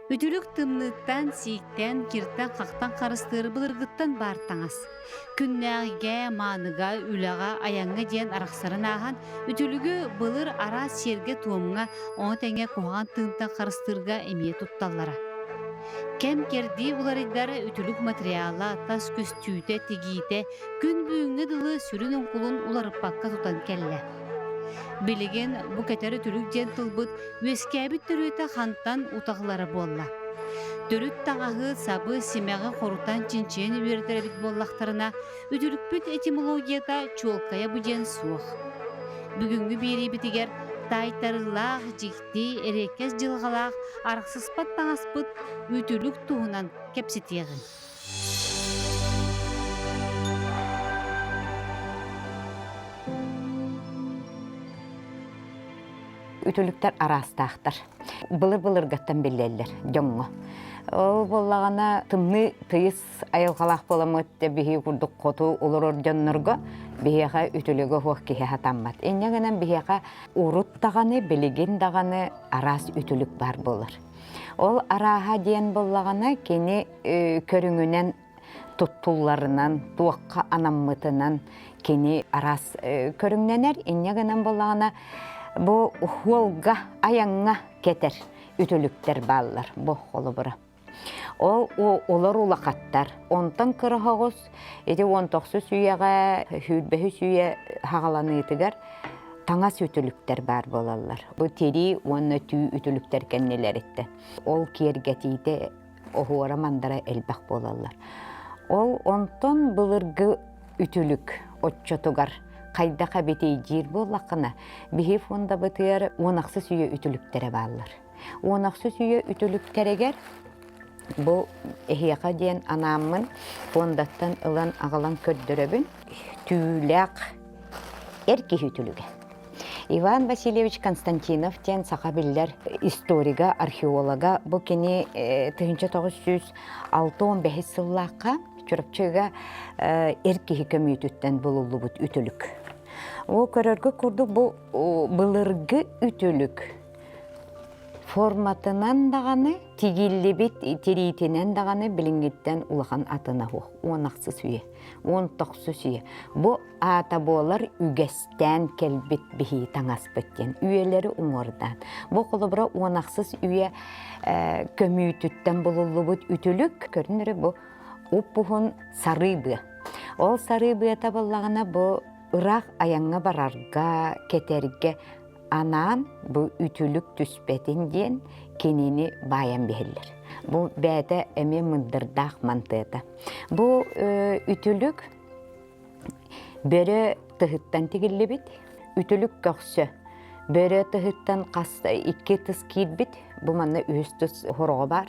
Үтүлүк тымныыттан, сииктэн, киртэн-хахтан харыстыыр былыргыттан баар таҥас. Күннээҕигэ, мааныга, үлэҕэ, айаҥҥа диэн арахсарын ааһан, үтүлүгү былыр араас сиэргэ-туомҥа, ону тэҥэ куһаҕан тыынтан харыстыырга эмиэ тутталлара. Кэм-кэрдии уларыйдар үтүлүк материала, тас көстүүтэ, тигиитэ күн бүгүҥҥэ дылы сүрүн оҥкулун уларыппакка тутан кэллэ. Билигин бу кэтэр үтүлүк диэн тылбыт үөскээбит төрүөтэ хантан утаҕылара буолла. Төрүт таҥаһы, сабы, симэҕи хорутан чинчийэн үөрэтэр эбит буоллахтарына, үтүлүкпүт этимологията чуолкайа бу диэн суох. Бүгүҥҥү биэриибитигэр таайтарыылаах, дьикти, эриэккэс дьылҕалаах арахсыспат таҥаспыт үтүлүк туһунан кэпсэтиэҕиҥ. Үтүлүктэр араастаахтар. Былыр-былыргаттан биллэллэр дьоҥҥо. Ол буоллаҕына тымныы тыйыс айылҕалаах буоламмыт биһиги курдук хоту олорор дьоннорго биһиэхэ үтүлүгэ суох киһи сатаммат. Инньэ гынан биһиэхэ урут даҕаны, билигин даҕаны араас үтүлүк баар буолар. Ол арааһа диэн буоллаҕына кини көрүҥүнэн туттулларынан, туохха анаммытынан кини араас көрүҥнэнэр. Инньэ гынан буоллаҕына бу уолга, айаҥҥа кэтэр үтүлүктэр бааллар бу холобура. Ол олор улахаттар. Онтон кыра оҕус ити 19 үйэҕэ, 25 үйэ хаҕаланыытыгар таҥас үтүлүктэр баар буолаллар. Бу тирии уонна түү үтүлүктэр кэннилэриттэн. Ол киэргэтиитэ оһуора-мандара элбэх буолаллар. Ол онтон былыргы үтүлүк оччотугар хайдах эбитий диир буоллаххына, биһи фондабытыгар 16 үйэ үтүлүктэрэ бааллар. 16 үйэ үтүлүктэригэр бу эһиэхэ диэн анааммын фондаттан ылан аҕалан көрдөрөбүн. Түүлээх эр киһи үтүлүгэ. Иван Васильевич Константинов диэн саха биллэр историга, археолога. Бу кини 1965 сыллаахха Чурапчыга эр киһи көмүүтүттэн булуллубут үтүлүк. Ол көрөргө курдук бу былыргы үтүлүк форматынан даҕаны, тигиллибит тириитинэн даҕаны билиҥҥиттэн улахан атына суох. 16 үйэ, 19 үйэ. Бу аата буолар үгэстээн кэлбит биһии таҥаспыт диэн үйэлэри уҥуордаан. Бу холобура 16 үйэ көмүүтүттэн булуллубут үтүлүк көрүнэрэ бу уп-уһун сарыы быа. Ол сарыы быата буоллаҕына бу ыраах айаҥҥа барарга, кэтэргэ анаан бу үтүлүк түспэтин диэн кинини баайан биһэллэр. Бу бэйэтэ эмиэ мындырдаах мантыата. Бу үтүлүк Бөрө тыһыттан тигиллибит, үтүлүк көхсө. Бөрө тыһыттан хас икки тыс киирбит, бу манна үһүс тыс хороҕо баар.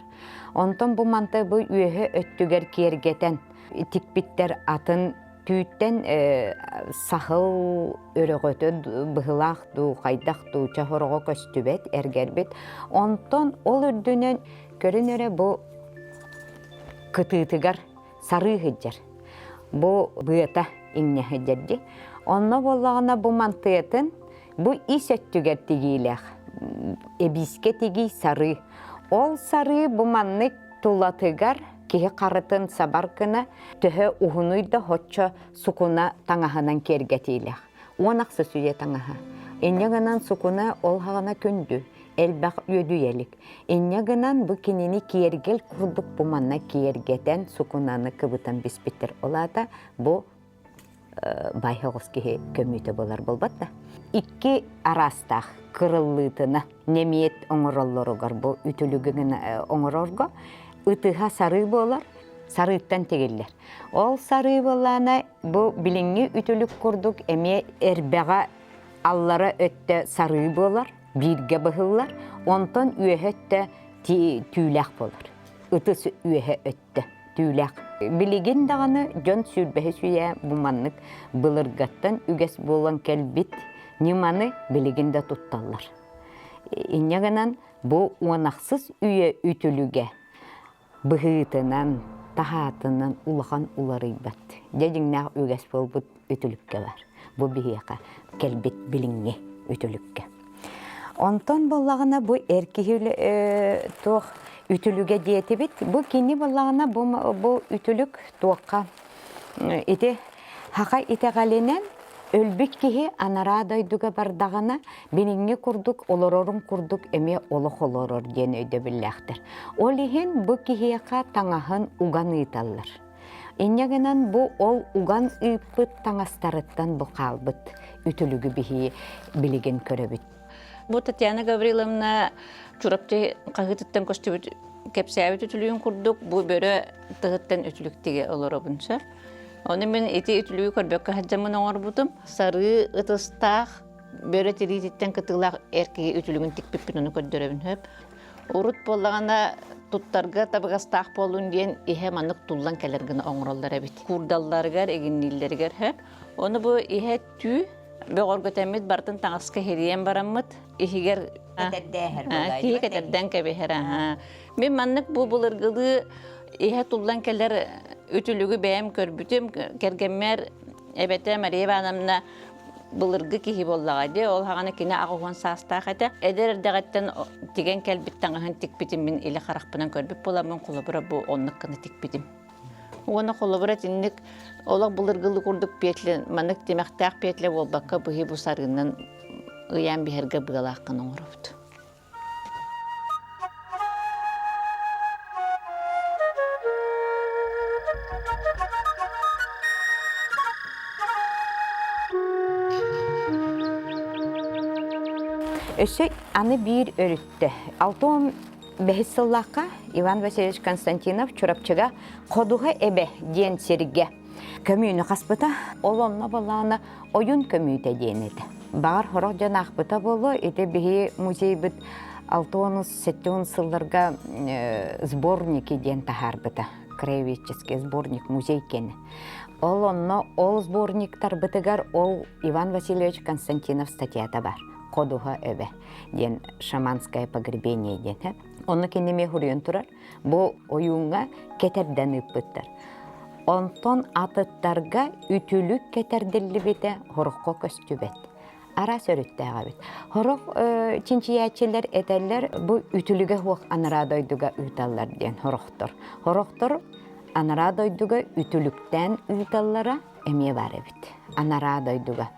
Онтон бу манта бу үөһэ өттүгэр киэргэтэн тикпиттэр атын түүттэн саһыл өрөҕөтө быһылаах дуу, хайдах дуу ча хороҕо көстүбэт, эргэрбит. Онтон ол үрдүнэн көрүн эрэ бу кытыытыгар сарыы сылдьар. Бу быата иҥнэ сылдьар дии. Онно буоллаҕына бу мантыатын бу ис өттүгэр тигиилээх эбиискэ тигий сарыы. Ол сарыы бу маннык тулатыгар киһи харытын сабар гына төһө уһунуй да хоччо сукуна таҥаһынан киэргэтиилээх. 16 үйэ таҥаһа. Инньэ гынан сукуна ол хаҕана күндү. элбэх үөдүйэлик. Инньэ гынан бу кинини киэргэл курдук бу манна киэргэтэн сукунаны кыбытан биспиттэр. Ол аата бу бай оҕус киһи көмүүтэ буолар буолбат да. Икки араастаах кырыллыытына нэмиэт оҥороллоругар бу үтүлүгү оҥорорго ытыһа сарыы буолар, сарыыттан тигиллэр. Ол сарыы буоллаана бу билиҥҥи үтүлүк курдук эмиэ эрбэҕэ аллара өттө сарыы буолар, бииргэ быһыллар, онтон үөһэ өттө түүлээх буолар. Ытыс үөһэ өттө түүлээх. Билигин даҕаны дьон сүүрбэһис үйэ бу маннык былыргаттан үгэс буолан кэлбит ньыманы билигин да тутталлар. Инньэ гынан бу 16 үйэ үтүлүгэ быһыытынан, таһаатынан улахан уларыйбат. Дьэ дьиҥнээх үгэс буолбут үтүлүккэ бар. Бу биһиэхэ кэлбит билиҥҥи үтүлүккэ. Онтон буоллаҕына бу эр киһи туох үтүлүгэ диэтибит. Бу кини буоллаҕына бу, бу үтүлүк туохха ити хаха итэҕэлинэн өлбүт киһи анараа дойдуга бардаҕына билиҥҥи курдук олорорун курдук эмиэ олох олорор диэн өйдөбүллээхтэр. Ол иһин бу киһиэхэ таҥаһын уган ыыталлар. Инньэ гынан бу ол уган ыыппыт таҥастарыттан бу хаалбыт үтүлүгү биһи билигин көрөбүт. Бу Татьяна Гавриловна Чурапчы хаһыытыттан көстүбүт кэпсээбит үтүлүгүн курдук бу бөрө тыһыттан үтүлүк тигэ олоробун сөп. Ону мин ити үтүлүгү көрбөккө сылдьаммын оҥорбутум. Сарыы ытыстаах бөрө тириититтэн кытыылаах эр киһи үтүлүгүн тикпиппин ону көрдөрөбүн сөп. Урут буоллаҕына туттарга табыгастаах буоллун диэн иһэ маннык туллан кэлэр гына оҥороллор эбит. Куурдалларыгар, игиннииллэригэр сөп. Ону бу иһэ түү бөҕөргөтөммүт барытын таҥаска хирийэн бараммыт иһигэр киһи кэтэрдэн кэбиһэр мин маннык бу былыргылыы иһэ туллан кэлэр үтүлүгү бэйэм көрбүтүм кэргэммэр эбэтэ Мария Ивановна былыргы киһи буоллаҕа дии ол хаҕана кини 80 саастаах этэ эдэр эрдэҕиттэн тигэн кэлбит таҥаһын тикпитим мин илэ харахпынан көрбүт буоламмын холобура бу оннук гына тикпитим Уонна холобура итинник олох былыргылыы курдук петли, маннык тимэхтээх петля буолбакка быһыы бу сарыынан ыйаан биһэргэ быалааххын оҥоробут. Өссө аны биир өрүттэ. Алтон Бэһис сыллаахха Иван Васильевич Константинов Чурапчыга Ходуһа эбэ диэн сиргэ көмүүнү хаспыта. Ол онно былаана ойун көмүүтэ диэн этэ. Баҕар сорох дьон аахпыта буолуо, ити биһи музейбыт 60-70 сылларга сборники диэн таһаарбыта. Краеведческий сборник музей кэнэ. Ол онно ол сборниктарбытыгар ол Иван Васильевич Константинов статьята бар. Ходуһа эбэ. диэн шаманское погребение диэн. Онно кини эмиэ суруйан турар. Бу ойууҥҥа кэтэрдэн ыыппыттар. Онтон атыттарга үтүлүк кэтэрдиллибитэ сороххо көстүбэт. Араас өрүттээх эбит. Сорох чинчийээччилэр этэллэр бу үтүлүгэ суох анараа дойдуга ыыталлар диэн сорохтор. Сорохтор анараа дойдуга үтүлүктээн ыыталлара эмиэ баар эбит. Анараа дойдуга.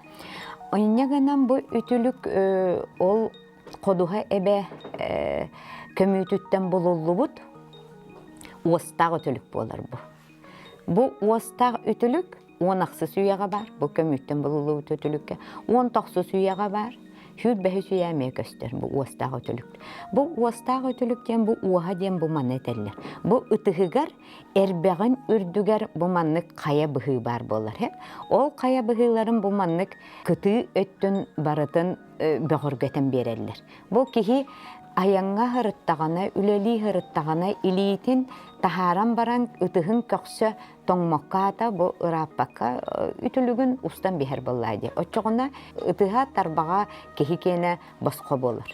Инньэ гынан бу үтүлүк ол ходуһа эбэ көмүүтүттэн булуллубут уостаах үтүлүк буолар бу. Бу уостаах үтүлүк уон ахсыс үйэҕэ баар, бу көмүүттэн булуллубут үтүлүккэ уон тохсус үйэҕэ баар, сүүрбэһис үйэ эмиэ көстөр бу уостаах үтүлүк. Бу уостаах үтүлүк диэн бу уоһа диэн бу маны этэллэр. Бу ытыһыгар Эрбэҕин үрдүгэр бу маннык хайа быһыы баар буолар. Ол хайа быһыыларын бу маннык кытыы өттүн барытын бөҕөргөтөн биэрэллэр. Бу киһи айаҥҥа сырыттаҕына, үлэлии сырыттаҕына илиитин таһааран баран ытыһын көхсө тоҥмокко аата бу ырааппакка үтүлүгүн устан биһэр буоллаа дии. Оччоҕуна ытыһа тарбаҕа киһи киэнэ босхо буолар.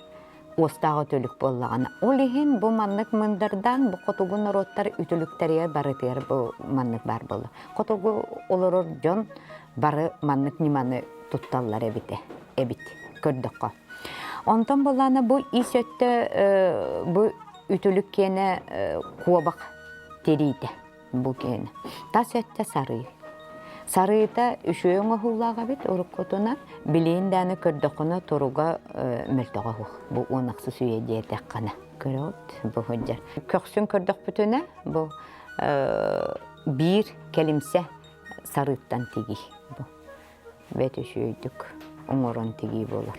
уостаах үтүлүк буоллаҕына. Ол иһин бу маннык мындардаан бу хотугу норуоттар үтүлүктэригэр барытыгар бу маннык баар буолла. Хотугу олорор дьон бары маннык ньыманы тутталлар эбитэ эбит көрдөххө. Онтон буоллаана бу ис өттө бу үтүлүк киэнэ куобах тириитэ. Бу киэнэ. Тас өттө сарыы. Сарыыта үчүгэй оҥоһуулаах эбит уруккутунан. Билигин даҕаны көрдөххүнэ туруга мөлтөҕө суох. Бу уон ахсыс үйэ диэтэххинэ. Көрөҕүт бу сылдьар. Көхсүн көрдөхпүтүнэ бу биир кэлимсэ сарыыттан тигии. Бу бэт үчүгэйдик оҥорон тигии буолар.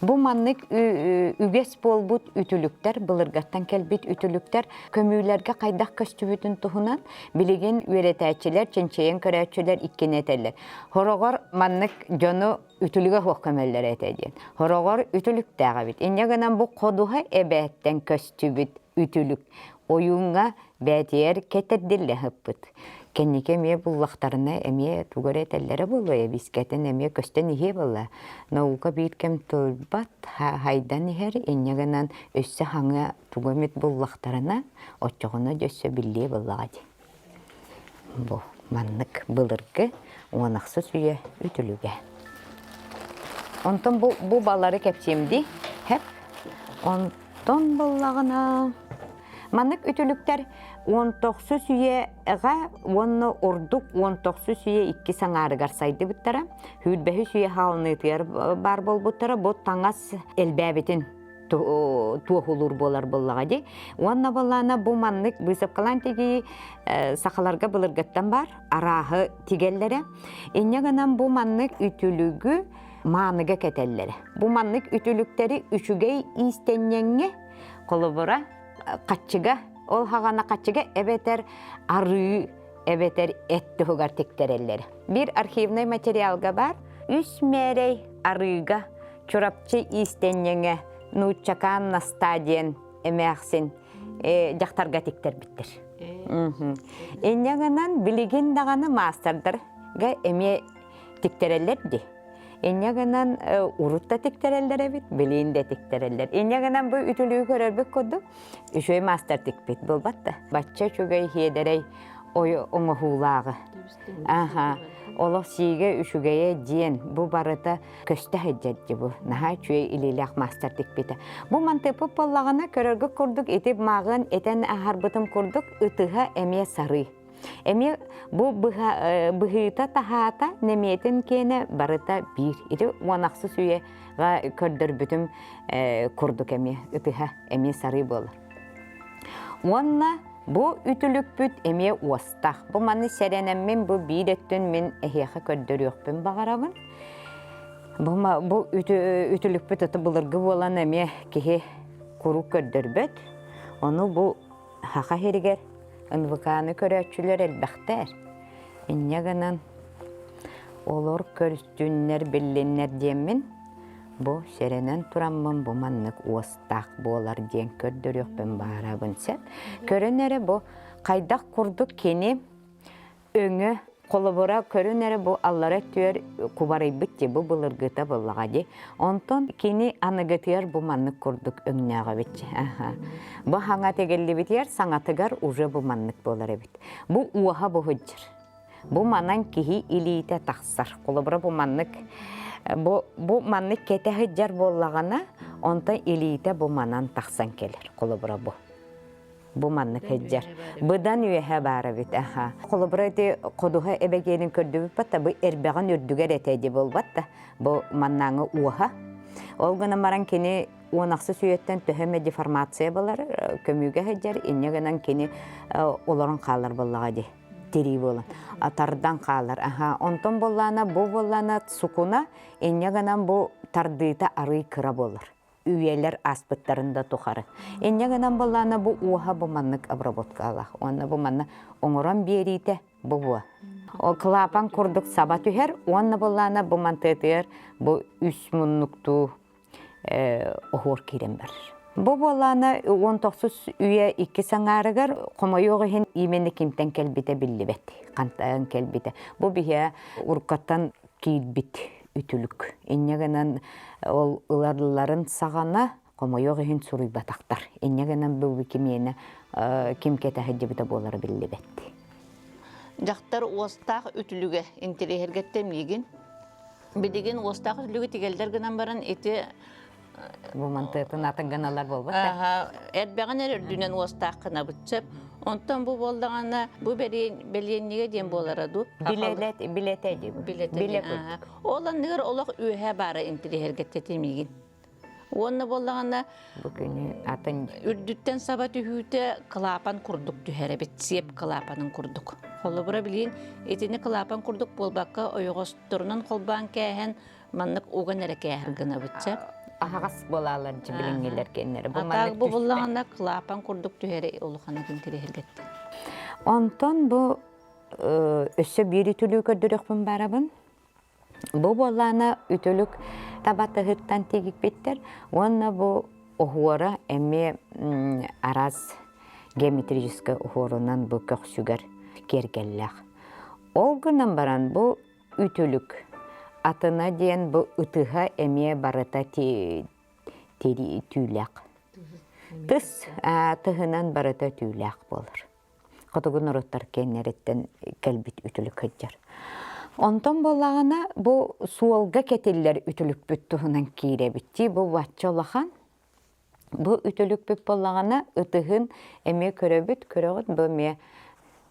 Бу маннык үгэс буолбут үтүлүктэр, былыргаттан кэлбит үтүлүктэр көмүүлэргэ хайдах көстүбүтүн туһунан билигин үөрэтээччилэр, чинчийэн көрөөччүлэр иккини этэллэр. Хороҕор маннык дьону үтүлүгэ суох көмөллөр этэ диэн. Хороҕор үтүлүктээх эбит. Инньэ гынан бу ходуһа эбээттэн көстүбүт үтүлүк ойууҥҥа бээтийэр кэтэрдиллэ сыппыт. Кэнники эмиэ буллахтарына эмиэ тугу эрэ этэллэрэ буолуо, эбиискэтин эмиэ көстөн иһиэ буолла. Наука биир кэм турбат, хайдан иһэр, инньэ гынан өссө хаҥа тугу эмит буллахтарына, оччоҕуна дьэ өссө биллиэ буоллаҕа дии. Бу маннык былыргы уон ахсыс үйэ үтүлүгэ. Онтон бу, бу балары кэпсиэм дии. Хэп. Онтон буллаҕына... Маннык үтүлүктэр 19 үйэҕэ уонна ордук 19 үйэ икки саҥаарыгар сайдыбыттара. Сүүрбэһис үйэ хаалыныытыгар баар буолбуттара. Бу таҥас элбээбитин туоһулуур буолар буоллаҕа дии. Уонна буоллаана бу маннык быысапкалаан тигии сахаларга былыргыттан баар арааһы тигэллэрэ. Инньэ гынан бу маннык үтүлүгү мааныга кэтэллэрэ. Бу маннык үтүлүктэри үчүгэй иистэнньэҥҥэ холобура хаччыга ол хаҕана хаччыга эбэтэр арыы эбэтэр эт туһугар тиктэрэллэрэ. Биир архивнай материалга баар үс мээрэй арыыга Чурапчы иистэнньэҥэ Нууччакаан Настаа диэн эмээхсин дьахтарга тиктэрбиттэр. Инньэ гынан билигин даҕаны маастардарга эмиэ тиктэрэллэр дии. Инньэ гынан урут да тиктэрэллэр эбит, билигин да тиктэрэллэр. Инньэ гынан бу үтүлүгү көрөрбүт курдук үчүгэй маастар тикпит буолбат да. Бачча үчүгэй хиэдэрэй оҥоһуулааҕы. Аха, олох сиигэ үчүгэйэ диэн бу барыта көстө сылдьар дии бу. Наһаа үчүгэй илиилээх маастар тикпитэ. Бу мантыппыт буоллаҕына көрөргүт курдук ити мааҕын этэн аһарбытым курдук ытыһа эмиэ сарыы. Эмиэ бу быһыыта-таһаата нэмиэтин киэнэ барыта биир. Ити уон ахсыс үйэҕэ көрдөрбүтүм курдук эмиэ ытыһа эмиэ сарыы буолар. Уонна бу үтүлүкпүт эмиэ уостах. Бу маны сэрэнэммин бу биир өттүн мин эһиэхэ көрдөрүөхпүн баҕарабын. Бу, бу үтүлүкпүт аты былыргы буолан эмиэ киһи куруук көрдөрбөт. Ону бу Саха сиригэр НВК-ны көрөөччүлэр элбэхтэр. Инньэ гынан олор көрүстүннэр, биллиннэр диэммин бу сэрэнэн тураммын бу маннык уостаах буолар диэн көрдөрүөхпүн баарабын сөп. Көрөн эрэ бу хайдах курдук кини Өҥө, холобура, көрүн эрэ бу аллара өттүгэр кубарыйбыт дии, бу былыргыта буоллаҕа дии. Онтон кини аныгытыгар бу маннык курдук өҥнөөх эбит. Аха. Бу хаҥа тигиллибитигэр саҥатыгар уже бу маннык буолар эбит. Бу уоһа бу сылдьар. Бу манан киһи илиитэ тахсар. Холобура бу маннык бу, бу маннык кэтэ сылдьар буоллаҕына, онтон илиитэ бу манан тахсан кэлэр. Холобура бу. Бу маннык сылдьар. Быдан үөһэ баар эбит, аха. Холобура ити ходуһа эбэгиэнин көрдүбүт да, бу эрбэҕин үрдүгэр этэ дии буолбат да, бу маннааҥы уоһа. Ол гынан баран кини уон ахсыс үйэттэн төһө эмэ деформация буолар, көмүүгэ сылдьар, инньэ гынан кини олорон хаалар буоллаҕа дии тирии буолан тардан хаалар аха онтон буоллаана бу буоллаана сукуна инньэ гынан бу тардыыта арый кыра буолар үйэлэр ааспыттарын да тухары. Инньэ гынан буоллаана бу уоһа бу маннык обработкалаах. Уонна бу манна оҥорон биэриитэ бу буо. Ол клапан курдук саба түһэр уонна буоллаана бу мантыатыгар бу үс муннуктуу оһуор киирэн барар. Бу буоллаана уон тохсус үйэ икки саҥаарыгар хомойуох иһин именно кимтэн кэлбитэ биллибэт. Хантан кэлбитэ. Бу биһиэ уруккаттан киирбит үтүлүк. Инньэ гынан ол ылалларын саҕана хомойуох иһин суруйбатахтар. Инньэ гынан бу кимиэнэ ким кэтэ сылдьыбыта буолара биллибэт. Дьахтар уостаах үтүлүгэ интэриэһиргэттэ миигин. Билигин уостаах үтүлүгү тигэллэр гынан баран ити Бу мантыатын атын гыналар буолбат да? Эрбэҕин эрэ үрдүнэн уостаах гынабыт сөп. Онтон бу буоллаҕына бу бэлиэнньигэ диэн буолара дуу? Билэлэт, билэтэ дии. Билэтэ Билэ Ол анныгар олох үөһэ баара интириэһиргэттэтим миигин. Уонна буоллаҕына бу күнү атын үрдүттэн саба түһүүтэ кылаапан курдук түһэр эбит, сиэп кылаапанын курдук. Холобура билигин итини кылаапан курдук буолбакка ойоҕосторунан холбоон кээһэн маннык уган эрэ кээһэр гынабытча. Аһаҕас буолаалар билиҥҥилэр кэннэрэ. Бу маннык бу буллаҕына клапан курдук түһэри улахана интириэһиргэттэ. Онтон бу өссө биир үтүлүү көрдөрүөхпүн барабын. Бу буоллаана үтүлүк табатыһыттан тигиппиттэр уонна бу оһуора эмиэ араас геометрическай оһуорунан бу көхсүгэр киэргэллээх. Ол гынан баран бу үтүлүк. Атына диэн бу ытыһа эмиэ барыта түүлээх. Тыс тыһынан барыта түүлээх буолар. Хотугу норуоттар киэннэриттэн кэлбит үтүлүк сылдьар. Онтон буоллаҕына бу суолга кэтиллэр үтүлүкпүт туһунан киирэбит дии. Бу бачча улахан. Бу үтүлүкпүт буоллаҕына ытыһын эмиэ көрөбүт, көрөҕүт бу эмиэ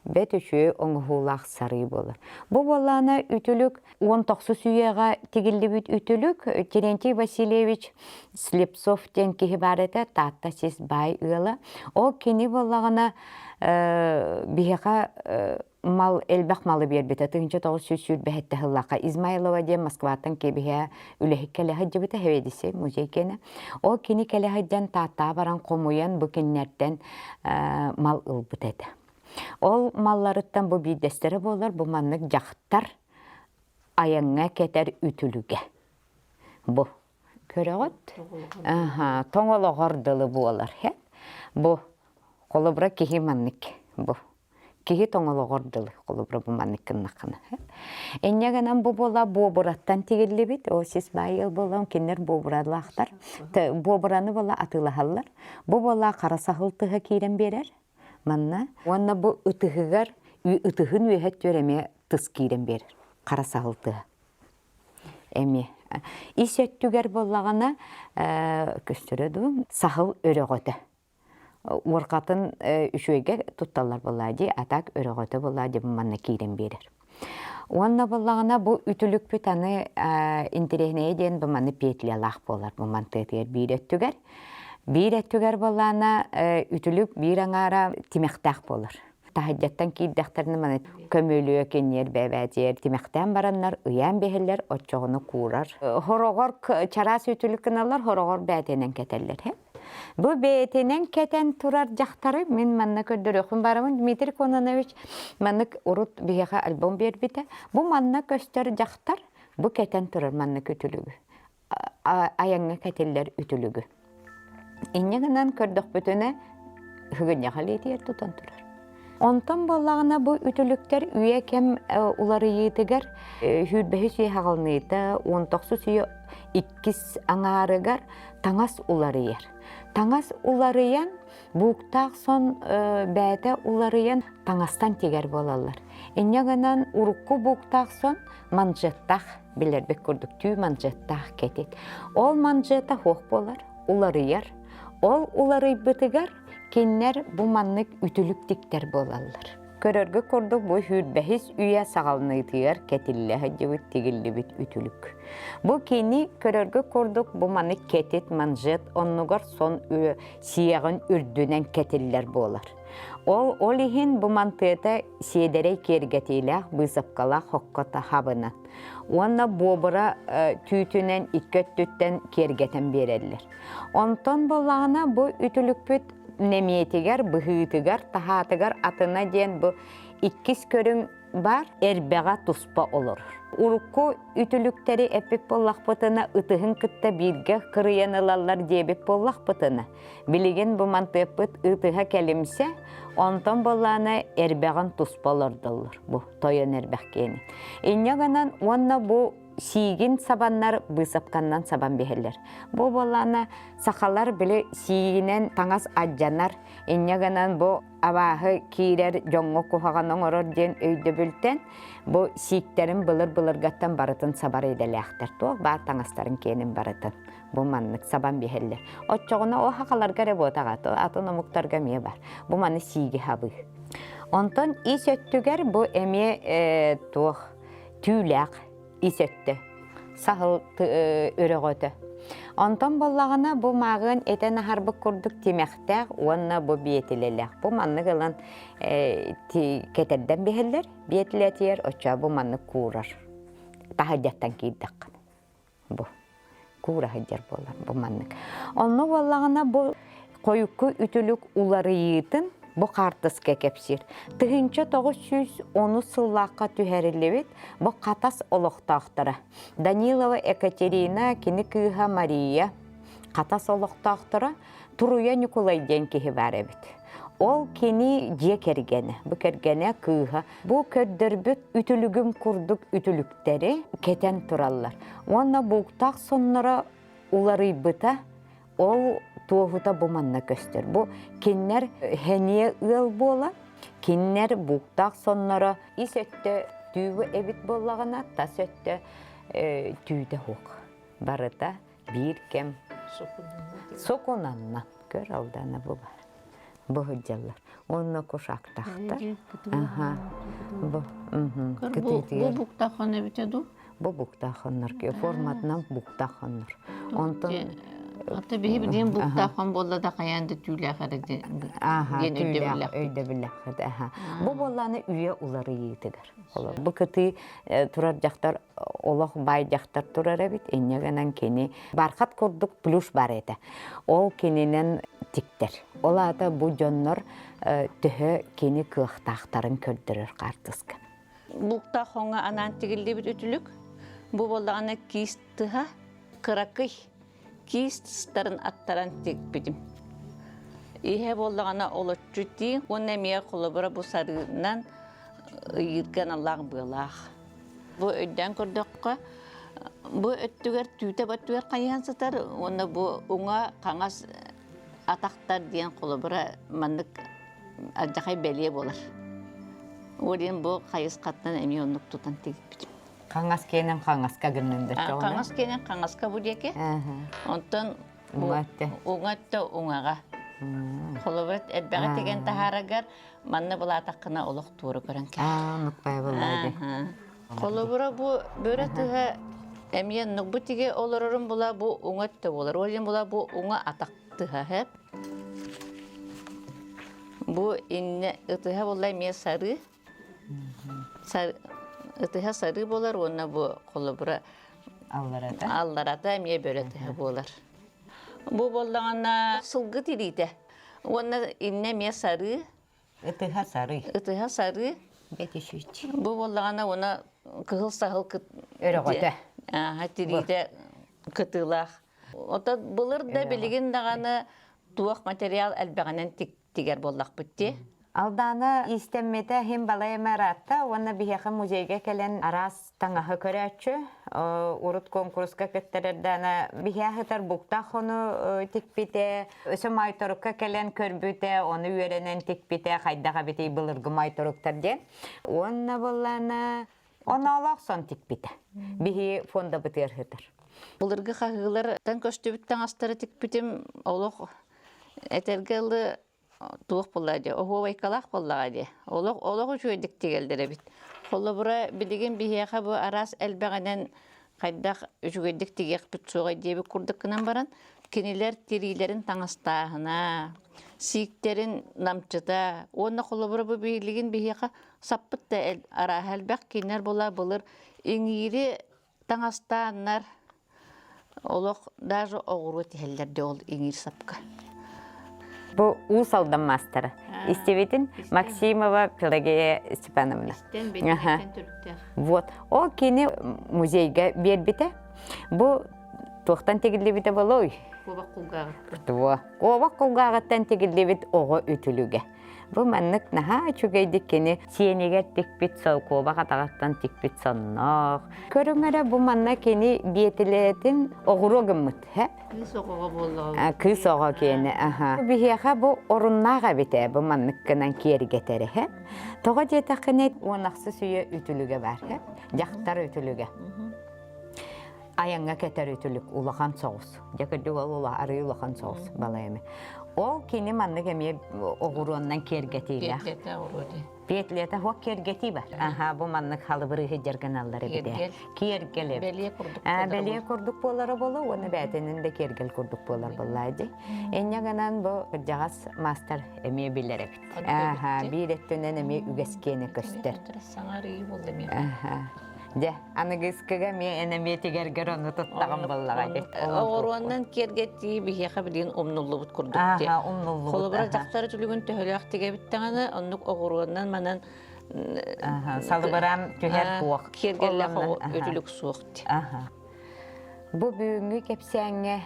бэт үчүгэй оҥоһуулаах сарыы буолар. Бу буоллаҕына үтүлүк 19 үйэҕэ тигиллибит үтүлүк Терентий Васильевич Слепцов диэн киһи баар этэ, Таатта сис баай ыала. Ол кини буоллаҕына биһиэхэ мал элбэх малы биэрбитэ 1927 сыллаахха Измайлова диэн Москваттан кэбиһэ үлэһит кэлэ сылдьыбыта Хэведиси музей киэнэ. Ол кини кэлэ сылдьан Тааттаҕа баран хомуйан бу кинилэртэн мал ылбыт этэ. Ол малларыттан бу биирдэстэрэ буолар бу маннык дьахтар айаҥҥа кэтэр үтүлүгэ. Бу көрөҕүт? Аха, тоҥолоҕор дылы буолар. Бу холобура киһи маннык бу киһи тоҥолоҕор дылы холобура бу маннык гыннаххына инньэ гынан бу буола буобураттан тигиллибит о сис баайыл буолан кинилэр буобуралаахтар буобураны буола атыылаһаллар бу буола хара саһыл тыһа киирэн биэрэр манна уонна бу ытыһыгар ытыһын үөһэ өттүгэр эмиэ тыс киирэн биэрэр хара саһыл тыһа эмиэ ис өттүгэр буоллаҕына көстөрө дуу саһыл өрөҕөтө уорҕатын үчүгэйгэ тутталлар буоллаа дии, а так өрөҕөтө буоллаа дии манна киирэн биэрэр. Уонна буоллаҕына бу үтүлүкпүт аны интэриэһинэйэ диэн бу маны петлялаах буолар бу мантыатыгар биир өттүгэр. Биир өттүгэр буоллаҕына үтүлүк биир аҥаара тимэхтээх буолар. Таһырдьаттан киирдэхтэринэ маны көмүлүө киниэр бэбээтиэр тимэхтээн бараннар ыйаан биһэллэр оччоҕуна куурар. Хороҕор чараас үтүлүк гыналлар, хороҕор бээтинэн кэтэллэр. Бу бэйэтинэн кэтэн турар дьахтары мин манна көрдөрүөхпүн барабын. Дмитрий Кононович маннык урут биһиэхэ альбом биэрбитэ. Бу манна көстөр дьахтар бу кэтэн турар маннык үтүлүгү. Айаҥҥа кэтиллэр үтүлүгү. Инньэ гынан көрдөхпүтүнэ ыгынньаҕа илиитигэр тутан турар. Онтон буоллаҕына бу үтүлүктэр үйэ кэм уларыйыытыгар сүүрбэһис үйэ хаҕылыныыта, 19 үйэ иккис аҥаарыгар таҥас уларыйар. Таҥас уларыйан, бууктаах сон бэйэтэ уларыйан таҥастан тигэр буолаллар. Инньэ гынан урукку бууктаах сон манжеттаах билэрбит курдук түү манжеттаах кэтит. Ол манжета суох буолар, уларыйар. Ол уларыйбытыгар кинилэр бу маннык үтүлүк тиктэр буолаллар. Көрөргө курдук бу сүүрбэһис үйэ саҕаланыытыгар кэтиллэ сылдьыбыт тигиллибит үтүлүк. Бу кини көрөргө курдук бу маны кэтит манжет оннугар сон сиэҕин үрдүнэн кэтиллэр буолар. Ол ол иһин бу мантыата сиэдэрэй киэргэтиилээх быысапкалаах хокко хабынан уонна буобура түүтүнэн икки өттүттэн киэргэтэн биэрэллэр. Онтон буоллаҕына бу үтүлүкпүт нэмиэтигэр, быһыытыгар, таһаатыгар атына диэн бу иккис көрүҥ бар эрбэҕэ туспа олорор. Урукку үтүлүктэри эппит буоллахпытына ытыһын кытта бииргэ кырыйан ылаллар диэбит буоллахпытына, билигин бу мантыаппыт ытыһа кэлимсэ, онтон буоллаана эрбэҕин туспа олордоллор бу тойон эрбэх киэнин. Инньэ гынан уонна бу сиигин сабаннар быысапканнан сабан биһэллэр. Бу буоллаана сахалар били сиигинэн таҥас адьанар, инньэ гынан бу абааһы киирэр дьоҥҥо куһаҕан оҥорор диэн өйдөбүлтэн бу сииктэрин былыр-былыргаттан барытын сабар идэлээхтэр. Туох баар таҥастарын киэнин барытын бу маннык сабан биһэллэр. Оччоҕуна о сахаларга эрэ буотаҕа, атын омуктарга эмиэ бар. Бу маны сииги хабыы. Онтон ис өттүгэр бу эмиэ туох түүлээх ис өттө, саһыл өрөҕөтө. Онтон буоллаҕына бу мааҕыан этэн аһарбыт курдук тимэхтээх уонна бу биэтилэлээх. Бу маннык ылан кэтэрдэн биһэллэр, биэтилэтигэр оччоо бу маннык куурар. Таһырдьаттан киирдэххинэ. Бу куура сылдьар буолар бу маннык. Онно буоллаҕына бу хойукку үтүлүк уларыйыытын бу хаартыска кэпсиир. 1910 сыллаахха түһэриллибит бу Хатас олохтоохторо. Данилова Екатерина, кини кыыһа Мария Хатас олохтоохторо Туруйа Ньукулай диэн киһи баар эбит. Ол кини дьиэ кэргэнэ, бу кэргэнэ кыыһа. Бу көрдөрбүт үтүлүгүм курдук үтүлүктэри кэтэн тураллар. Уонна бууктаах сонноро уларыйбыта, ол туоһута бу манна көстөр. Бу кинилэр хэниэ ыал буола, кинилэр бууктаах сонноро ис өттө түүбү эбит буоллаҕына, тас өттө түүтэ суох. Барыта биир кэм. Сукунаннан. Көр алдана бу бар. Бу сылдьаллар. Уонна кушактахтар. Аха. Бу Бу буктахон эбитэ ду? Бу буктахоннор. Форматынан буктахоннор. Онтон Ата биһи билигин буктахон буолла да хайаан да түүлээх эрэ диэн өйдөбүллээх. Өйдөбүллээх. Бу буоллааны үйэ уларыйыытыгар. Бу кытыы турар дьахтар олох баай дьахтар турар эбит. Инньэ гынан кини бархат курдук плюш бар этэ. Ол кининэн тиктэр. Ол аата бу дьоннор төһө кини кыахтаахтарын көрдөрөр хаартыска. Буктаах хоҥҥо анаан тигиллибит үтүлүк. Бу буоллаҕына киис тыһа кыракый киис тыстарын аттаран тикпитим. Иһэ буоллаҕына олоччу тииҥ уонна эмиэ холобура бу сарыынан ыйыырга аналлаах быалаах. Бу өйдөөн көрдөххө, бу өттүгэр түүтэ бу өттүгэр хайыһан сытар уонна бу уҥа хаҥас атахтар диэн холобура маннык алдьархай бэлиэ буолар. Ол иһин бу хайысхаттан эмиэ оннук тутан тигиппитим. Хаҥас киэнин хаҥаска гыннын Хаҥас киэнин хаҥаска бу диэки. Онтон уҥа өттө. Уҥа өттө уҥаҕа. Холобур, элбэҕи тигэн таһаараргар манна былаатаххына олох туора көрөн кэл. Холобура бу бөрө тыһа эмиэ оннук бу тиги олорорун була бу уҥа өттө буолар. Ол иһин була бу уҥа атах тыһа хэп. Бу иннэ ытыһа буолла эмиэ сарыы. Ытыһа сарыы буолар уонна бу холобура алларата алларата эмиэ бөрө тыһа буолар. Бу буоллаҕына сылгы тириитэ. Уонна иннэ эмиэ сарыы. Ытыһа сарыы. Ытыһа сарыы. Бэтишич. Бу буоллаҕына уонна кыһыл саһыл Өрөҕөтө. Ааха тириитэ кытыылаах. Оттон былыр да билигин даҕаны туох материал элбэҕинэн тигэр буоллахпыт дии. Алдаана иистэммитэ иһин балай эмэ ыраатта уонна биһиэхэ музейга кэлэн араас таҥаһы көрөөччү. Урут куонкуруска кыттарардаана биһиэхэ сытар буктаах хону тикпитэ, өссө маайторукка кэлэн көрбүтэ, ону үөрэнэн тикпитэ, хайдах эбитий былыргы маайторуктар диэн. Уонна буоллаана оноолоох сон тикпитэ. Биһи фондабытыгар сытар. Былыргы хаһыылартан көстүбүт таҥастары тикпитим олох этэргэ ылы туох буоллаҕа дии, оһуобайкалаах буоллаҕа дии. Олох олох үчүгэйдик тигэллэр эбит. Холобура, билигин биһиэхэ бу араас элбэҕинэн хайдах үчүгэйдик тигиэхпит суоҕай диэбит курдук гынан баран, кинилэр тириилэрин таҥастааһына, сииктэрин намчыта уонна холобура бу билигин биһиэхэ саппыт да арааһа элбэх кинилэр була былыр иҥиири таҥастааннар олох даже оҕуруо тиһэллэр дии ол иҥиир сапка. Бу Уус Алдан маастара. Истибитин Максимова Пелагея Степановна. Вот. Ол кини музейга биэрбитэ. Бу туохтан тигиллибитэ болой? Куобах кулгааҕыттан. Туо. Куобах кулгааҕыттан тигиллибит оҕо үтүлүгэ. Бу маннык наһаа үчүгэйдик кини сиэнигэр тикпит солкуобах атаҕыттан тикпит сонноох. Көрүҥ эрэ бу манна кини биэтилээтин оҕуруо гыммыт. Кыыс оҕоҕо буоллаҕа. Кыыс оҕо киэнэ. Аха. Биһиэхэ бу оруннаах эбит ээ, бу маннык гынан киэргэтэр эһэ. Тоҕо диэтэххинэ уон ахсыс үйэ үтүлүгэ баар эһэ. Дьахтар үтүлүгэ. Айаҥҥа кэтэр үтүлүк улахан соҕус. Дьэ кырдьык ол арыы улахан соҕус балайыма. Ол кини маннык эмиэ оҕуруоннан киэргэтиилээх. Петлята оҕуруо дии. Петлята хуок киэргэтии бар. Аха, бу маннык халыбырыыһы дьарганаллар эбит. Киэргэл эбит. Бэлиэ курдук Бэлиэ курдук буолара буолуо уонна бээтинин да киэргэл курдук буолар буоллаа дии. Инньэ гынан бу кырдьаҕас маастар эмиэ билэр эбит. Аха, биир өттүнэн эмиэ үгэс киэнэ көстөр. Саҥа арыйыы буолла эмиэ. Аха. Дьэ, аныгыскыга эмиэ эн эмиэ тигэргэр ону туттаҕын буоллаҕа дии. Оҕуруоннан киэргэтии биһиэхэ билигин умнуллубут курдук дии. Аха, умнуллубут. Холобура, дьахтар үтүлүгүн төһөлөөх тигэбиттэҕинэ, оннук оҕуруоннан манан Аха, салыбыраан түһэр суох. Киэргэллээх үтүлүк суох дии. Аха. Бу бүгүҥҥү кэпсээҥҥэ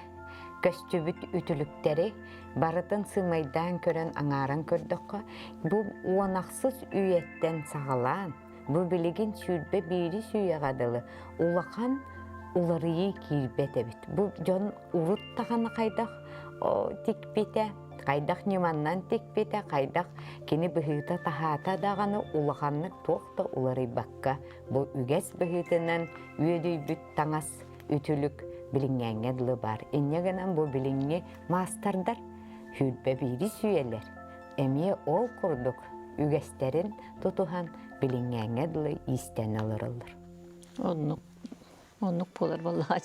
көстүбүт үтүлүктэри барытын сыымайдаан көрөн аҥааран көрдөххө, бу уон ахсыс үйэттэн саҕалаан Бу билигин 21 үйэҕэ дылы улахан уларыйыы киирбэт эбит. Бу дьон урут даҕаны хайдах тикпитэ, хайдах ньыманнан тикпитэ, хайдах кини быһыыта-таһаата даҕаны улаханнык туох да уларыйбакка бу үгэс быһыытынан үөдүйбүт таҥас, үтүлүк. билиҥҥээҥҥэ дылы баар. Инньэ гынан бу билиҥҥи маастардар сүүрбэ биири сүүйэлэр. Эмиэ ол курдук үгэстэрин тутуһан билиҥҥээҥҥэ дылы иистэнэ олороллор. Оннук. Оннук буолар буоллаҕа.